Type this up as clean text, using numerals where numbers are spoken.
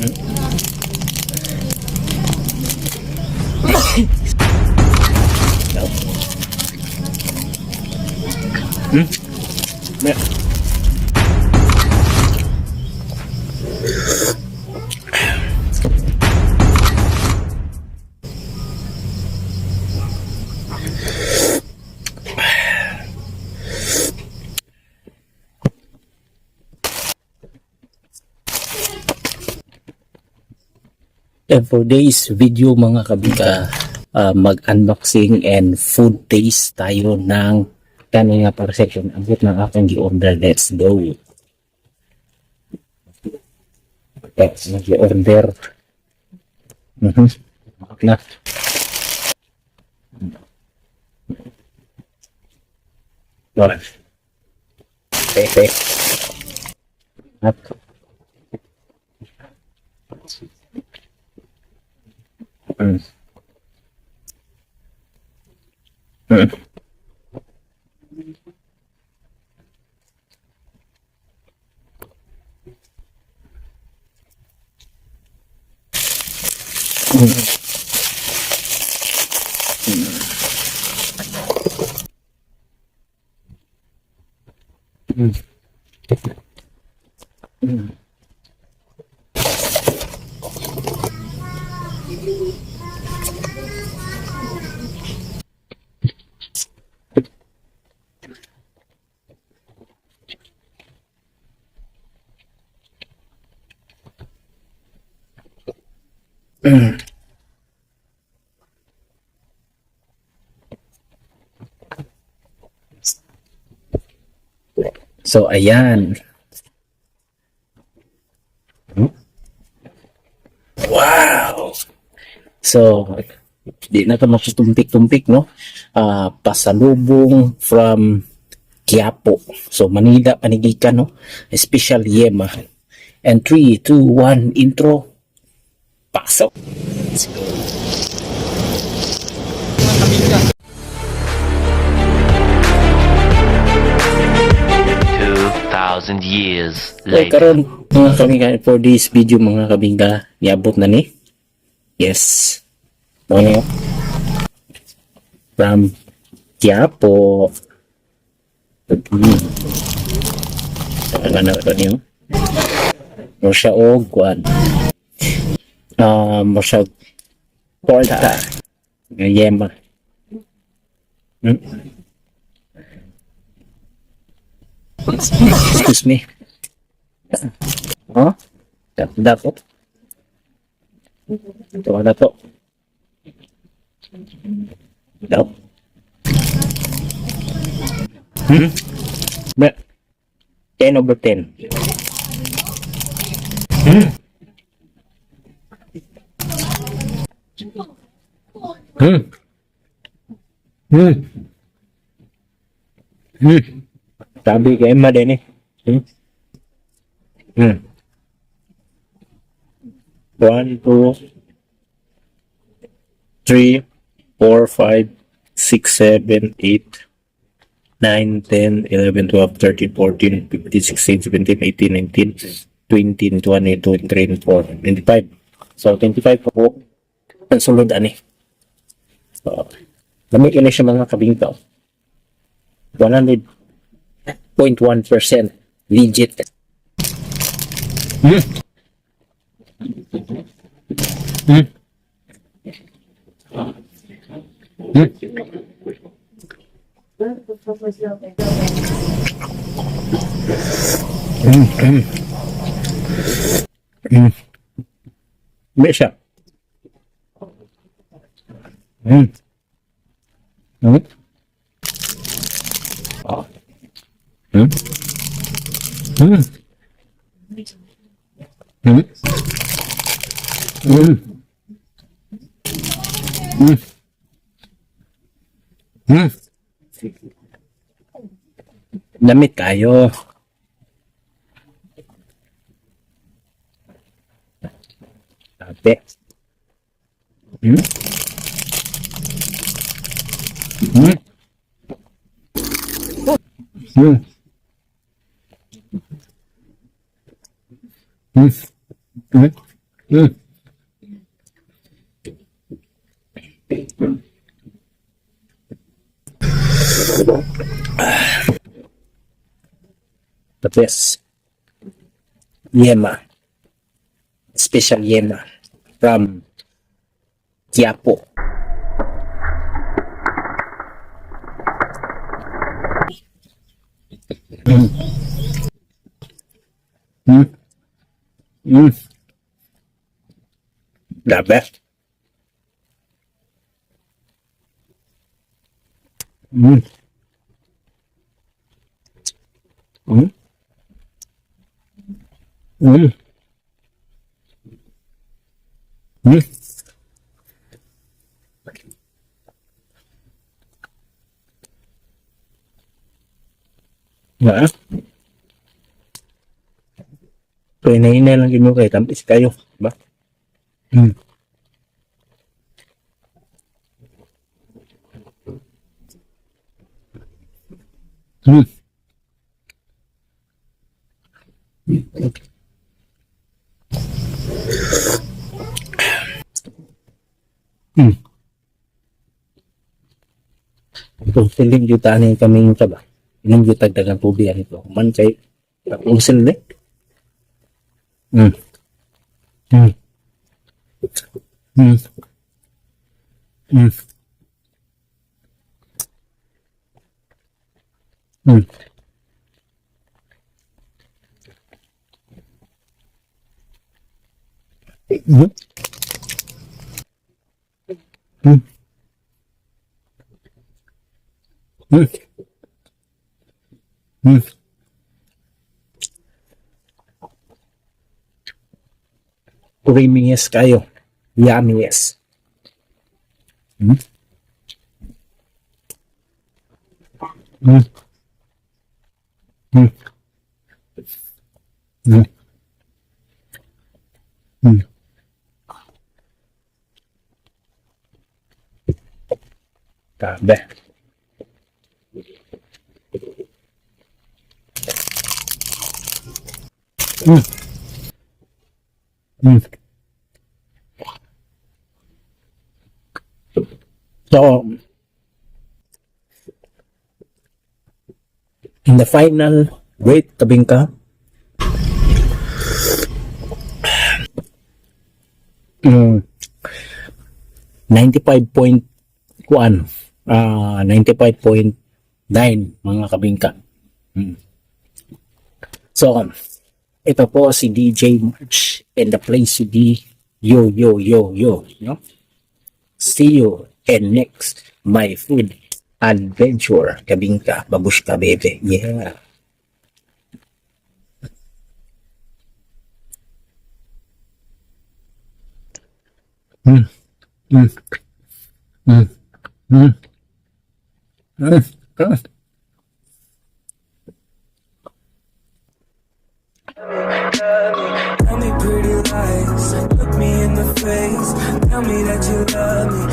Yeah. And for today's video, mga kabika, mag-unboxing and food taste tayo ng kanin nga para section. Abot ng aking gi-order. Let's go. Let's nag-order. Na. Alright. Okay. At So, ayan. Wow! So, di na ito magtutumpik-tumpik, no? Pasalubong from Quiapo. So, Manila, panigikan, no? Special yema. And 3, 2, 1, intro. Pasok! Let's go. 2,000 years Okay, later. karon mga kabingga, for this video, mga kabingga, niabot na ni. Yes. Mga from Quiapo. Ano ito niyo? Mo siya og kuan. Mo siya torta. Nga yema. Excuse me. Huh? Dapat. Ito na to. Daw. 10 over 10. Hmm. Sabi kay Emma din eh. 1, 2, 3, 4, 5, 6, 7, 8, 9, 10, 11, 12, 13, 14, 15, 16, 17, 18, 19, 20, 21, 22, 23, 24, 25. So, 25 po ang sulod ani. So, lamig ini siya, mga kabingkaw. 100.1% legit. May siya. Oh. Lamit kayo. Ate. The best. Yema. Special yema from Quiapo. The best. Yeah. So, hinahinay lang gyud mo kay tamis kaayo, ba? Ito, siling jud ani kaming ka ba? Inom jud tagdagang tubig ani to. Man kay usin ni. Creaminess kaayo. Yumminess. Grabe. So, in the final, wait, kabingka. 95.1, 95.9, mga kabingka. So, ito po si DJ March and the place to be, yo, yo, yo, yo. No? See you and next my food adventure. Kabingka, babushka, bebe. Yeah. Tell me pretty lies, look me in the face. Tell me that you love me.